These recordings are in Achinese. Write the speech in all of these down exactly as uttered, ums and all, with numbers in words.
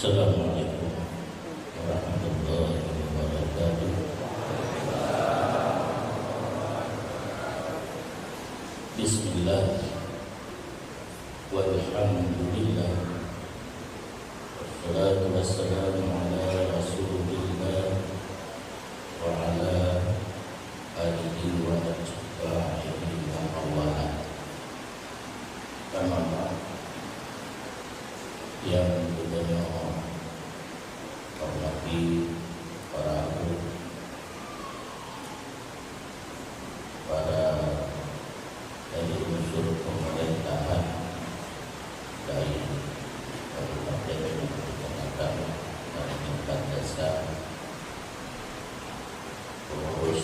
Assalamualaikum warahmatullahi wabarakatuh. Bismillah. Walhamdulillah. Wassalatu wassalamu ala Rasulillah wa ala alihi wa ashabihi wa mawalah. Pertama, yang geutanyoe hormati para guru, para dari unsur pemerintahan, dari kabupaten, kecamatan, dari tingkat desa, pengurus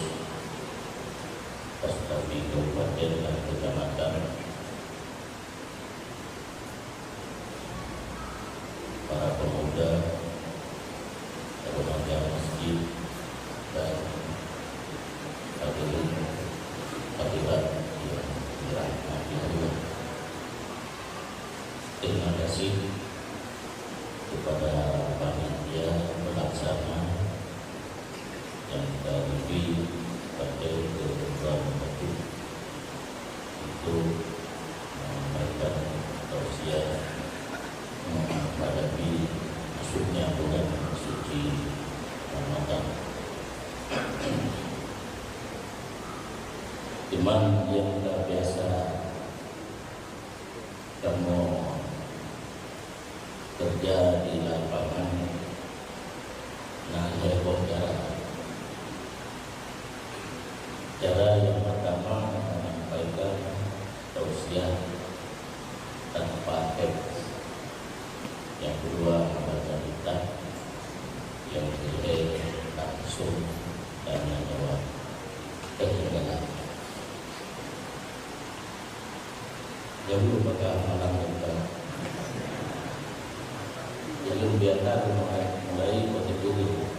Kasnabi kabupaten dan kecamatan, para pemuda, remaja masjid, dan hadirin hadirat yang dirahmati Allah. Terima kasih kepada panitia pelaksana yang telah lebih pada ketentuan waktu untuk menyampaikan tausiah menghadapi masuknya bulan suci Ramadan. Iman yang tak biasa kamoe kerja di lapangan na lhèe boh cara. Cara yang pertama menyampaikan tausiah tanpa teks. Yang kedua membaca kitab. Yang ketiga langsung tanya jawab. Terima kasih. Jauh bak malam nyoe. Jadi biasa mulai, mulai khotib dulu.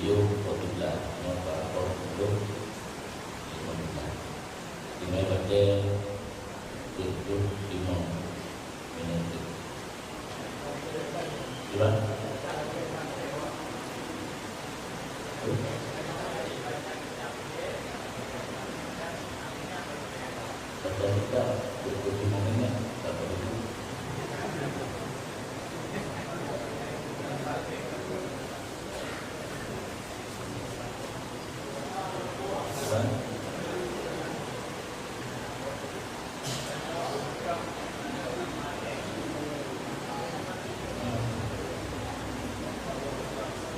Yôh khotib lah. Nyoe bak khotib dulu. Lima belas. Lima belas. Tujuh lima minit. Gimana? Baca kitab dua puluh lima menit, tak apa. Gimana?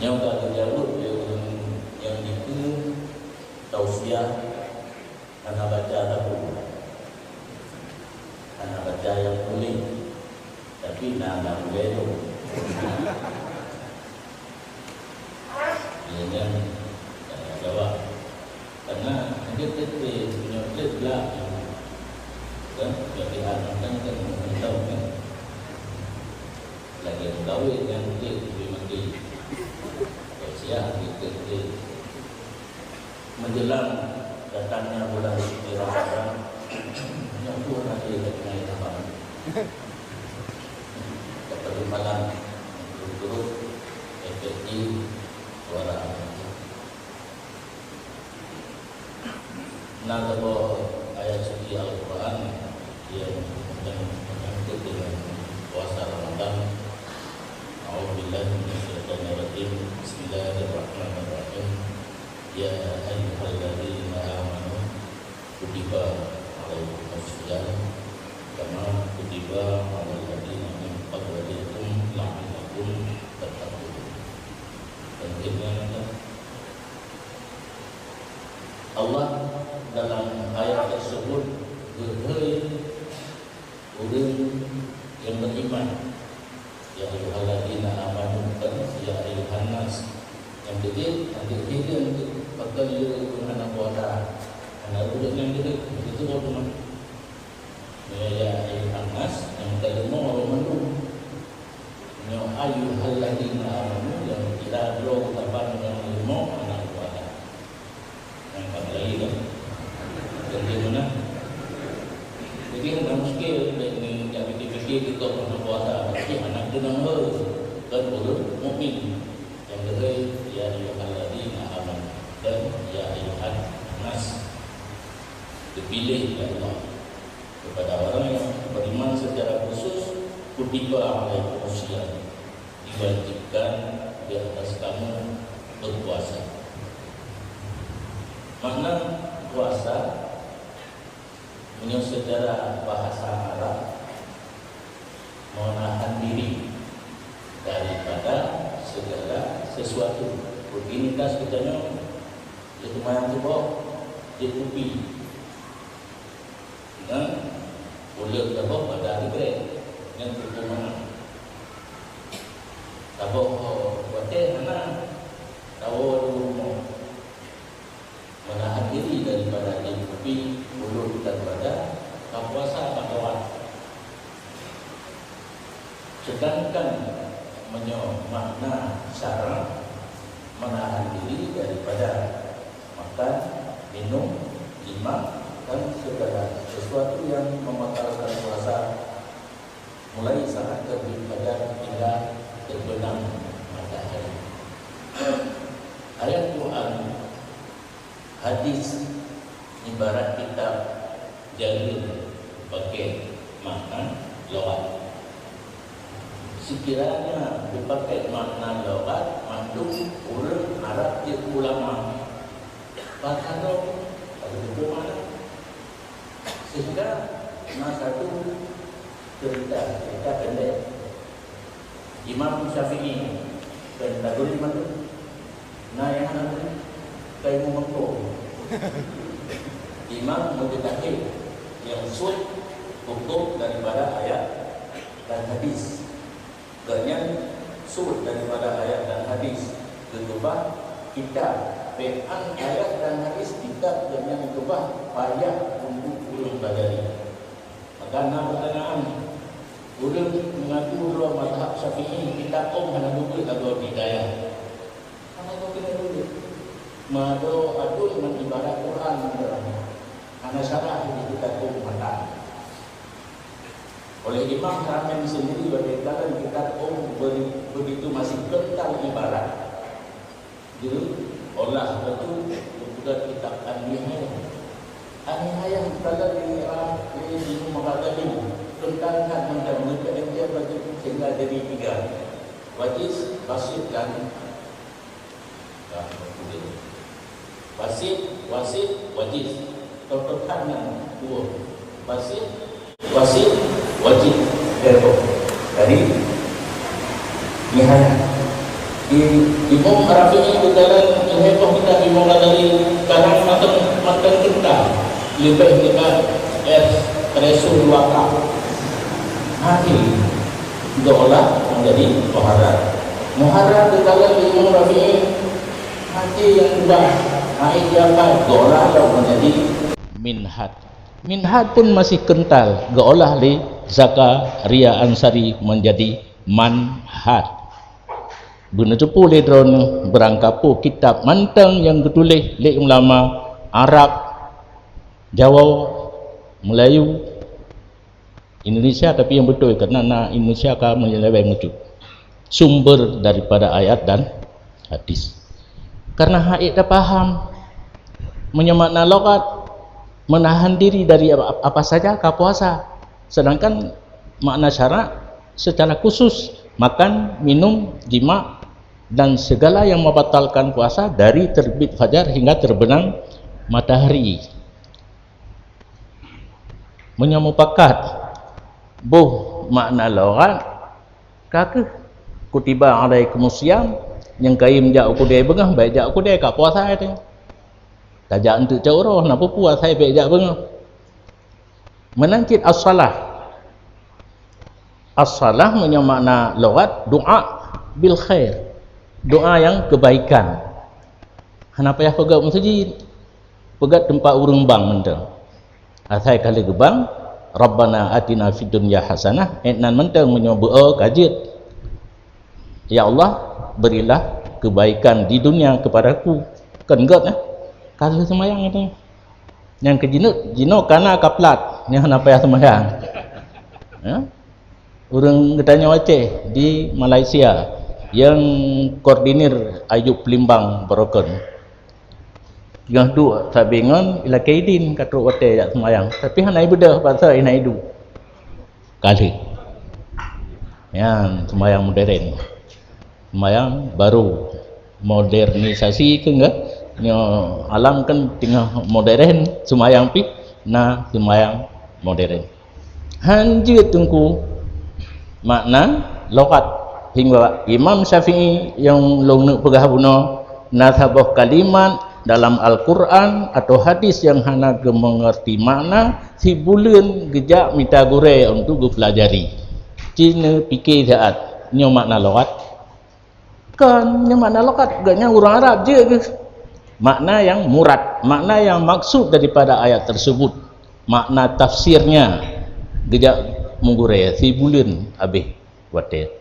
Nyang ka geujaweueb lé ureueng nyang dikeue tausiah hana baca sapeue. Hana baca nyang tuléh, tapi na lam ulèe tu. Iya nyan, tanya jawab. Karena ada teuntèe meunyoe trép glak, kan, latihan makan kan, mantap kan. Lagi mengkawin kan, trép lebih mati. Siap, trép, trép. Menjelang datangnya bulan suci Ramadan, nyoe pun ada yang naik abang. Kata malam, turut-turut, efektif, suara. Na saboh ayat suci Al-Quran yang menyangkut dengan puasa Ramadan. A'udzubillahi minasyaitonirrajim. Bismillahirrahmanirrahim. Ya ayyuhalladzina amanu kutiba alaikumus siyam kama kutiba alal ladzina min qablikum la'allakum tattaqun. Dan firman Allah, Allah dalam ayat tersebut geuhôi ureueng nyang beriman. Ya ayyuhalladzina amanu, kan, ya ayyuhan nas. Nyang keujieb, nyang keujieb pakon lé ureueng hana puasa, hana ureueng nyang jeuhet, itu baru teuma. Ya, ya ayyuhan nas, nyang kelima ureueng mandum. Nyoe ayyuhalladzina amanu, nyang kira droe saban nyang lima aneuk buah Allah. Nyang ka mulai kan? Jadi mana? Jadi hana muskil, jadi ni, jadi pikir-pikir kita pernah puasa, tapi anak tu nang hoi. Dan ureuëng mukmin nyang leuhai, ya ayyuhalladzina amanu, dan ya ayyuhan nas, geupiléh lé Allah kepada orang yang beriman secara khusus, kutiba alaikumus siyam, diwajibkan di atas kamu berpuasa. Makna puasa, meunyoe secara bahasa Arab, menahan diri daripada segala sesuatu. Rutinitas geutanyoe, lé teumayang suboh, jép kupi. Nyan, uleueb saboh pada dibrek. Nyan tutoe manah. Saboh watée hana, tawoe di rumoh. Menahan diri daripada jép kupi, uleueb daripada ka puasa mantong. Sedangkan meunyoe makna syarak, menahan diri daripada makan, minum, jima, dan segala sesuatu yang membatalkan puasa, mulai saat terbit fajar hingga terbenam matahari. Ayat Quran, hadis, ibarat kitab jari pakai makna lughat. Sekiranya dipakai makna lughat, mandum ureuëng Arab jeuet ulama. Bahkan dong, ada buku mana? Sehingga na satu cerita, cerita pendek. Imam Syafi'i, kan tak boleh mandum. Na nyang hana boleh, kai mumangko. Imam mujtahid nyang sut hukum daripada ayat dan hadis. Gobnyan sut daripada ayat dan hadis, geukeubah kitab, peuet ayat dan hadis kitab gobnyan geukeubah payah untuk ureuëng bajari. Maka na peutanyaan, ureuëng meungaku droe mazhab Syafi'i, kitab ôm hana geubeuet lagoe Bidayah. Hana geubeuet. Mado aduen ngon ibarat Quran, hana syarah di kitab ôm mantong. Oleh Imam Haramain sendiri bagi dalam kitab ôm beri-, begitu masih kental ibarat. Jadi, olah betul bukan kitab An-Nihayah. An-Nihayah bukanlah di, di Imam Ghazali. Kental kan macam mereka yang dia bagi sehingga jadi tiga. Wajiz, Basit dan Basit, Wasit, Wajiz. Totokan nan dua. Basit, Wasit, Wajiz. Jadi, Nihayah. Di Imam Rafi'i berjalan, Nihayah kita Imam Ghazali, kadang mantong, mantong kental. Lebih dekat espresso dua cup. Hati. Geuolah menjadi muharrar. Muharrar geukalon lé Imam Rafi'i, hati nyang ubah, hati siapa geuolah lom menjadi minhaj. Minhaj pun masih kental, geuolah lé Zakaria Ansari menjadi manhaj. Beuneuteupeu lé droeneuh beurangkapeue kitab mantong nyang geutuléh lé ulama Arab, Jawa, Meulayu, Indonesia, tapi nyang beutôi, karena na Indonesia ka meulebeh meucut sumber daripada ayat dan hadis. Karena hak ék tapaham, meunyoe makna lughat, menahan diri dari apa, apa saja ka puasa. Sedangkan makna syarak secara khusus, makan, minum, jima, dan segala yang membatalkan puasa dari terbit fajar hingga terbenam matahari. Meunyoe mupakat boh makna lughat, ka kheueh kutiba alaikumus siyam, nyang kayém jak u keudè beungoh, bèk jak u keudè, ka puasa teuh. Tajak eunteuk cot uroe, na peue-peue asai bèk jak beungoh. Meunan cit as-salah. As-salah meunyoe makna lughat, doa bil khair. Doa nyang keubaikan. Hana payah peugöt meuseujid. Peugöt teumpat ureueng bang mantong. Asai ka lheueh geubang, "Rabbana atina fid dunya hasanah," ék nan mantong meunyoe beu-o ka jeuet. "Ya Allah, berilah kebaikan di dunia kepadaku." Kon göt, eh? Ka lheueh seumayang itu. Nyang keu jinoe, jinoe kana ka plat, nyan hana payah seumayang. Ya? Ureueng geutanyoe Aceh di Malaysia. Nyang koordinir Ayub Pelimbang Brokon. Teungoh duek sabe ngon ilakée idin ka trok watée jak seumayang, tapi hana ibeudôh pasai hana iduek. Ka lheueh. Nyan seumayang modern. Seumayang baru. Modernisasi keu nggak? Nyoe alam kan teungoh modern, seumayang pih na seumayang modern. Han jeuet Teungku makna lughat. Hingga Imam Syafi'i nyang lôn neuk peugah bunoe, na saboh kalimat dalam Al-Quran atau hadis nyang hana geumeungerti makna, sibuleuen geujak mita gurée untuk geupeulajari. Ci neupike saat nyoe makna lughat. Kon, nyoe makna lughat, geuhnyan ureuëng Arab jeuet geuh. Makna yang murad, makna yang maksud daripada ayat tersebut, makna tafsirnya, geujak meugurée sibuleuen habéh watée.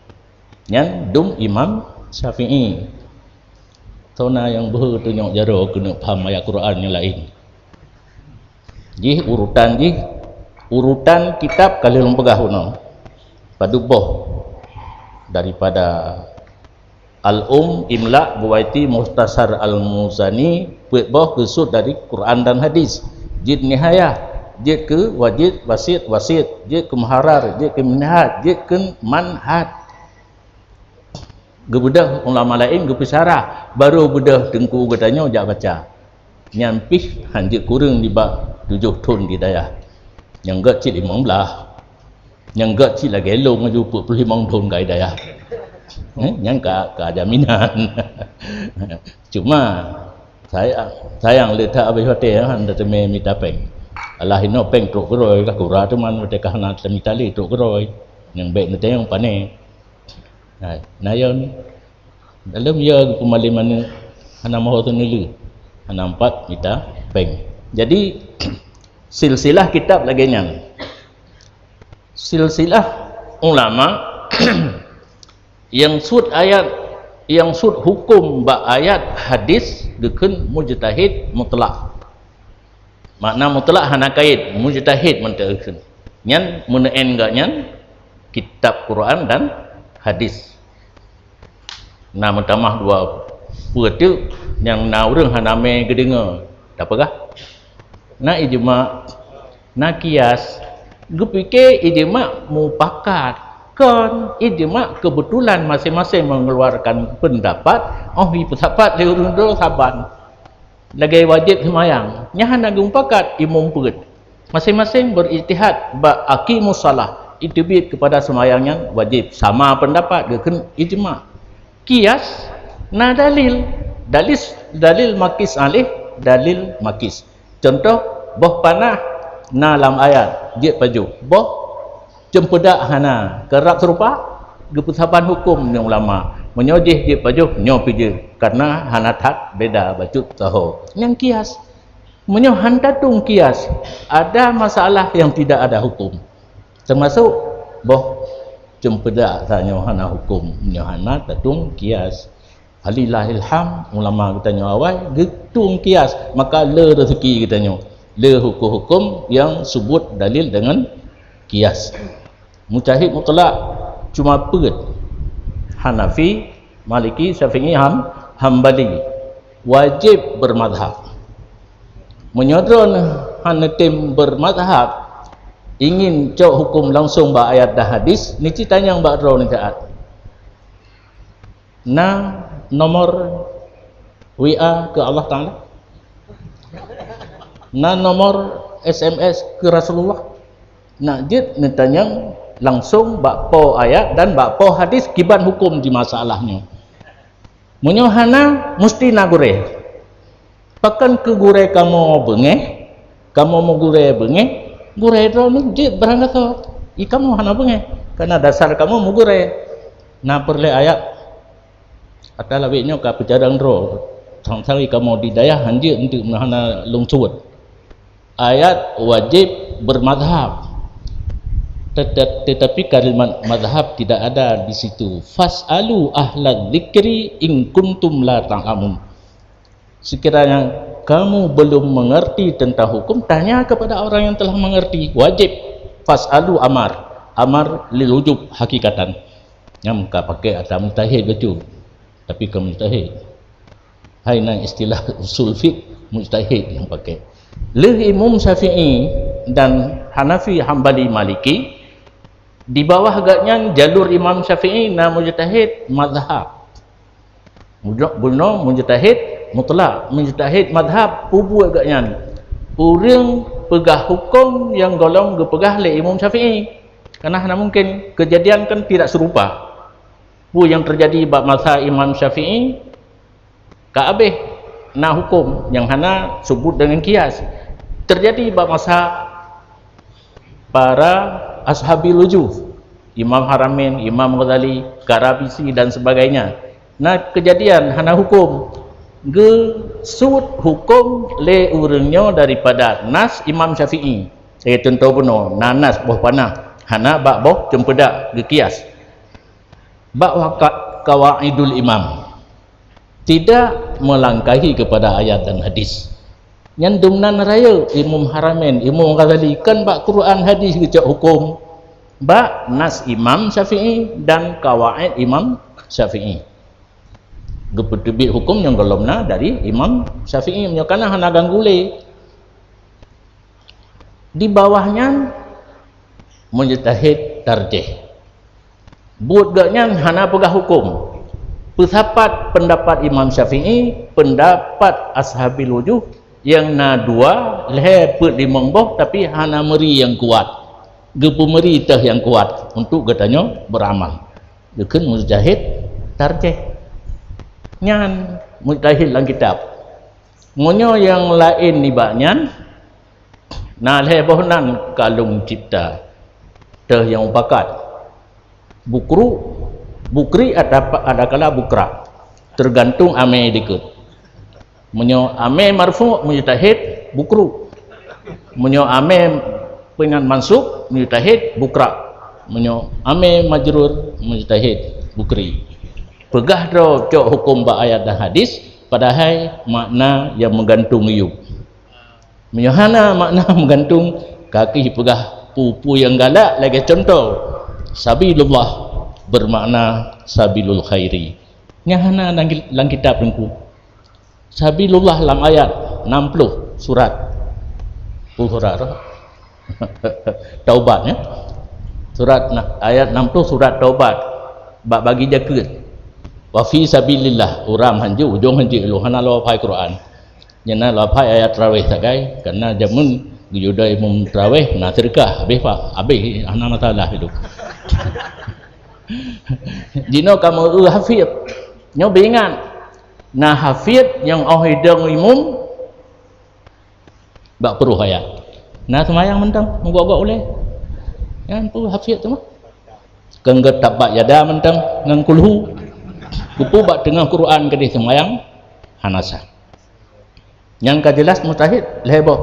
Nyan dum Imam Syafi'i. Soe na nyang beuhe tunyok jaroe keuneuk paham ayat Quran nyang laén. Jih urutan jih, urutan kitab ka lheueh lôn peugah bunoe. Padub boh daripada Al-Um, Imla, Buwaiti, Mukhtasar Al-Muzani, peuet boh geusuet dari Quran dan Hadis. Jeuet Nihayah, jeuet keu Wajib, Wasit, Wasit, jeuet keu Muharrar, jeuet keu Minhaj, jeuet keu Manhaj. Geubeudôh ulama laén geupeusarah, barô beudôh Teungku geutanyoe jak baca. Nyan pih han jeuet kureueng nibak tujoh thon di dayah. Nyang gét cit limong blaih. Nyang gét cit lagée lôn aju peuet ploh limong thon ka di dayah. Eh, nyan ka, ka jaminan. Cuma, saya-, sayang le that habéh watée, han teumé mita péng. Alah inoe péng trok keudroe, ka kura teuma watée ka hana teumita lé trok keudroe. Nyang bék neutanyong pané. Hai, na yo ni. Dalam yo peumalém aneuk hana moho teuneuleu, hana empat mita péng. Jadi, silsilah kitab lagée nyan. Silsilah ulama nyang suet ayat, nyang suet hukum bak ayat hadis geukheun mujtahid mutlak. Makna mutlak hana kait, mujtahid mantong. Nyan meuneu'en gak nyan kitab Quran dan hadis. Na meutamah dua peue teuk nyang na ureuëng hana mé geudeungoe. Tapeugah? Na ijma, na kias. Geupike ijma mupakat. Kon ijma kebetulan masing-masing mengeluarkan pendapat, oh ipeusapat lé ureuëng droe saban. Lagée wajéb seumayang, nyan hana geumupakat imum peuet. Masing-masing beurijtihad bak aqimus shalah, iteubiet keupada seumayang nyan wajéb. Sama peundapat geukheun ijma. Kias, na dalil. Dalis, dalil makis alih, dalil makis. Contoh, boh panah na lam ayat, jeuet pajoh. Boh Ceumpeudak hana, keurab seurupa, geupeusaban huköm nyoe ulama. Meunyoe jih jeuet pajoh, nyoe pih jeuet, kareuna hana that beda bacut saho. Nyang kias. Meunyoe han tatueng kias, ada masalah yang tidak ada hukum. Termasuk boh ceumpeudak tanyoe hana hukum, meunyoe hana tatueng kias. Falillahil hamd, ulama geutanyoe awai geutueng kias, maka le rezeki geutanyoe, le huköm-huköm nyang subut dalil deungon kias. Mujtahid mutlak cuma peuet, Hanafi, Maliki, Syafi'i, Ham-, Hambali, wajéb bermadhab. Meunyoe droeneuh hana tem bermadhab, ingin cok huköm langsung bak ayat dan hadis, niti tanyong bak droeneuh taat. Na nomor W A keu Allah Taala? Na nomor S M S keu Rasulullah? Nak jeuet neutanyong langsung bak po ayat dan bak po hadis kiban huköm di masalah nyoe. Meunyoe hana, musti na gurée. Pakon keu gurée kamoe beungéh? Kamoe meugurée beungéh, gurée droeneuh jeuet barangkasoe. I kamoe hana beungéh, kareuna dasar kamoe meugurée. Na peureulée ayat, ata lawét nyoe ka peucadang droe, sang-sang i kamoe di dayah han jeuet eunteuk meuhana lôn suet. Ayat wajéb bermadhab. Teta-, tetapi kalimat madhab tidak ada di situ. "Fas'alu ahlal dzikri in kuntum la ta'lamun." Sekiranya kamu belum mengerti tentang hukum, tanya kepada orang yang telah mengerti. Wajib. Fas'alu amar. Amar lil wujub hakikatan. Nyang ka pakai ata mujtahid bacut, tapi kon mujtahid. Hai na istilah usul fiqh mujtahid nyang pakai. Lheueh Imam Syafi'i dan Hanafi, Hambali, Maliki, di bawah gobnyan jalur Imam Syafi'i na mujtahid mazhab. Bunoe mujtahid mutlak, mujtahid mazhab, peue buet gobnyan? Ureuëng peugah huköm nyang gohlom geupeugah lé Imam Syafi'i. Karena hana mungkin, kejadian kan tidak serupa. Peue nyang terjadi bak masa Imam Syafi'i, ka abéh na huköm nyang hana subut deungon kias. Terjadi bak masa para ashabil wujuh, Imam Haramain, Imam Ghazali, Karabisi dan sebagainya. Na kejadian hana huköm, geusuet huköm lé ureuëng nyoe daripada nas Imam Syafi'i. Lagée cuntoh bunoe, na nas boh panah, hana bak boh ceumpeudak geukias. Bak waka-, kawaidul imam, tidak melangkahi kepada ayat dan hadis. Nyan dumnan rayeuk Imam Haramain, Imam Ghazali, kan bak Quran hadis geucok huköm, bak nas Imam Syafi'i dan kawaid Imam Syafi'i. Geupeuteubiet huköm nyang gohlom na dari Imam Syafi'i, meunyoe kana hana ganggu lé. Di bawah nyan mujtahid tarjih. Buet gobnyan hana peugah huköm. Peusapat pendapat Imam Syafi'i, pendapat ashabil wujuh nyang na dua, lhée peuet limong boh, tapi hana meuri nyang kuat. Geupeumeuri teuh nyang kuat untuk geutanyoe beuramal. Geukheun mujtahid tarjih. Nyan mujtahid lam kitab. Meunyoe nyang laén nibak nyan, na lhée boh nan kalung cipta teuh nyang mupakat. Bukru, bukri ada, adakala bukra, tergantung amé dikeue. Meunyoe amé marfu', mujtahid bukru. Meunyoe amé pingan mansub, mujtahid bukra. Meunyoe amé majrur, mujtahid bukri. Peugah droe cok huköm bak ayat dan hadis, padahai makna nyang meugantung yub. Meunyoe hana makna meugantung, ka kheueh peugah peue-peue nyang galak, lagée cuntoh, sabilullah bermakna sabilul khairi. Nyan hana lam, lam kitab Teungku. Sabilullah lam ayat enam puluh surat. Peue surat tu? Taubat, ya. Surat na-, ayat enam puluh surat Taubat. Bak bagi jakeuet. Wa fi sabilillah, uram hanjeuet, ujong hanjeuet, lôn hana lôn hafai Quran. Nyan na lafai ayat tarawih sagai, karena jameun geuyue dai imum tarawih na seudeukah, habéh, Pak, habéh, hana masalah itu. Jinoe kamoe eu hafid, nyoe beuingat, na hafid nyang óh idong imum bak peuruh ayat. Na seumayang mantong, meugok-gok ulée. Nyan peue hafid teuma. Keu geutabat yada mantong ngon kulhu. Kupu bak teungoh Quran keudeh seumayang, hana sah. Nyang ka jeulaih mujtahid lhée boh.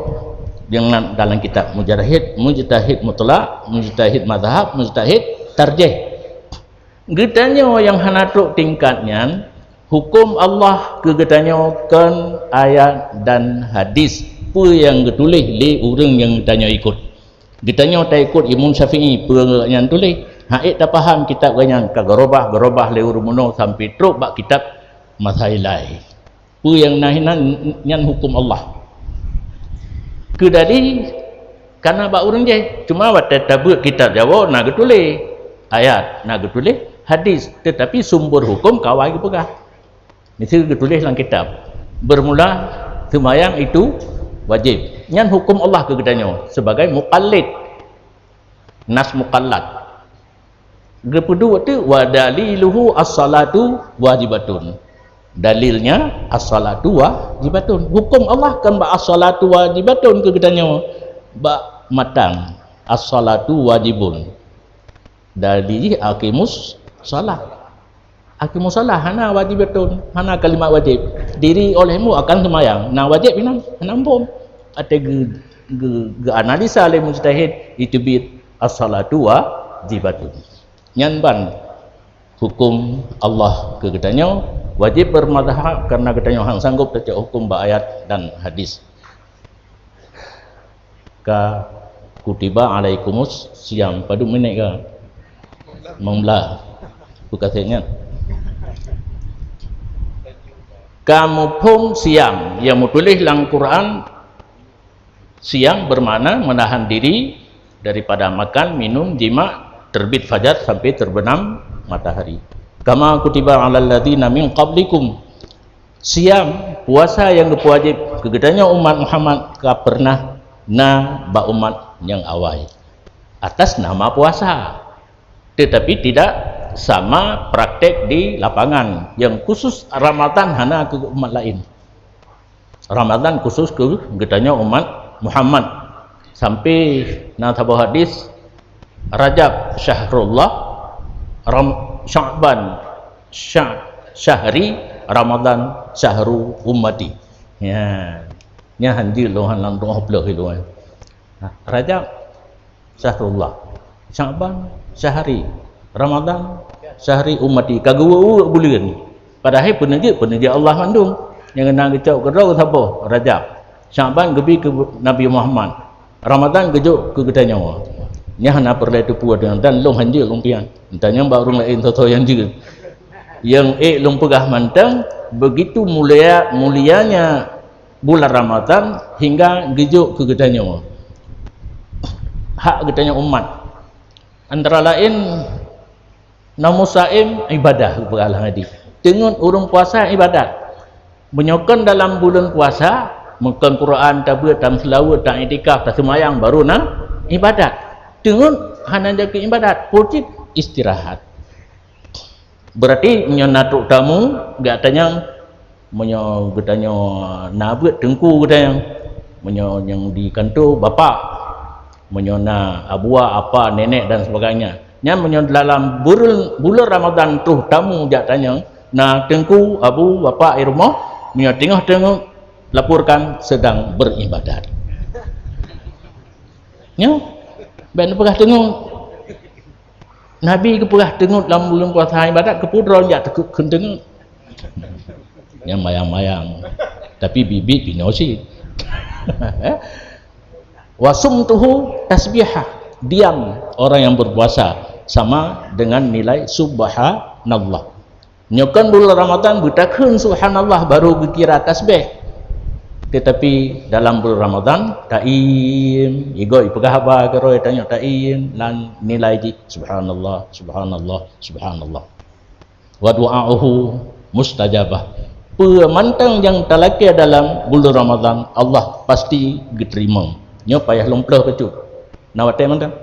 Deungon dalam kitab mujtahid, mujtahid mutlak, mujtahid mazhab, mujtahid tarjih. Geutanyoe nyang hana trok tingkat nyan, huköm Allah keu geutanyoe kon ayat dan hadis, peue nyang geutuléh lé ureuëng nyang geutanyoe ikot. Geutanyoe taikot Imam Syafi'i, peue nyang tuléh. Hana ék tapaham kitab geuh nyan, ka geurobah-geurobah lé ureuëng bunoe sampoe trok bak kitab Masailai. Peue nyang na hinan nyan huköm Allah. Keudali kana bak ureuëng jih. Cuma watée tabeuet kitab Jawoe na geutuléh ayat, na geutuléh hadis, teutapi sumber huköm ka awai geupeugah. Miseue geutuléh lam kitab, bermula seumayang itu wajéb. Nyan huköm Allah keu geutanyoe sebagai muqallid. Nas muqallad. Geupeuduek teuk, "Wa daliluhu as-salatu wajibatun." Dalilnya, as-salatu wajibatun. Huköm Allah kan bak as-salatu wajibatun keu geutanyoe. Bak matan, as-salatu wajibun. Dalil jih aqimus shalah. Aqimus shalah hana wajibatun, hana kalimat wajib. Diri olehmu akan seumayang. Na wajib inan, hana muphom. Até geu-, geu-, geuanalisa lé mujtahid, iteubiet as-salatu wajibatun. Nyan ban huköm Allah keu geutanyoe, wajéb beurmazhab, kareuna geutanyoe han sanggôp tacok huköm bak ayat dan hadis. Ka kutiba alaikumus siyam, padum minét ka? Limong blah. Bukan saya ingat. Kamu phom siam yang meutuléh lam Quran, siam bermakna menahan diri daripada makan, minum, jima, terbit fajar sampai terbenam matahari. Kama kutiba alal ladzina min qablikum. Siam, puasa nyang geupeuwajéb keu geutanyoe umat Muhammad ka pernah na bak umat nyang awai atas nama puasa, tetapi tidak sama praktek di lapangan. Yang khusus Ramadan hana keu umat lain. Ramadan khusus keu geutanyoe umat Muhammad. Sampai na saboh hadis, Rajab syahrullah, Ram-, Sya'ban sya-, syahri, Ramadan syahru ummati. Ya. Nya hanjeuet lôn han lam dua puluh kilo, eh. Nah, Rajab syahrullah, Sya'ban syahri, Ramadan syahri ummati. Ka geuweuek-weuek buleuen. Padahai peuneujeuet, peuneujeuet Allah mandum. Nyang na geucok keudroe saboh, Rajab. Sya'ban geubi keu Nabi Muhammad. Ramadan geujok keu geutanyoe. Nyan hana peureulée teupeue deungon dan lôn hanjeuet lôn pian. Entanyong bak ureuëng laén soe-soe nyang jeuet. Nyang ék lôn peugah mantong, begitu mulia, mulianya bulan Ramadan hingga geujok keu geutanyoe. Hak geutanyoe umat. Antara laén, Namu saim ibadah, geupeugah lam hadis. Teungeut ureuëng puasa ibadat. Meunyoe kon dalam buleuen puasa, meukon Quran, tabeuet, tameuseulaweuet, taiktikaf, taseumayang, baru na ibadat. Teungeut hana jeuet keu ibadat, peucit istirahat. Berarti meunyoe na trok tamu, geutanyoe Meunyoe geutanyoe na beuet teungku geutanyoe, meunyoe nyang di kanto bapak, meunyoe na abuwa, apa, nenek dan sebagainya. Nyan meunyoe dalam buleuen, buleuen Ramadan troh tamu jak tanyoe, na teungku, abu, bapak di rumoh, meunyoe teungoh teungeut, laporkan sedang beribadat. Nyoe, bèk neupeugah teungeut. Nabi geupeugah teungeut lam buleuen puasa ibadat, keupeue droe jak teungeut. Nyang mayang-mayang. Tapi biet-biet pih nyoe cit. Wa sumtuhu tasbihah. Diam orang yang berpuasa sama dengan nilai subhanallah. Nyoe kan bulan Ramadan beutakheun subhanallah baru geukira tasbih. Tetapi dalam bulan Ramadan, taim, igoe ipeugah haba keurôi tanyoe taim, nan nilai jih subhanallah, subhanallah, subhanallah. Wa du'a'uhu mustajabah. Peue mantong nyang talakée dalam bulan Ramadan, Allah pasti geuteurimong. Nyoe payah lôn plôh keucut. Na watée mantong?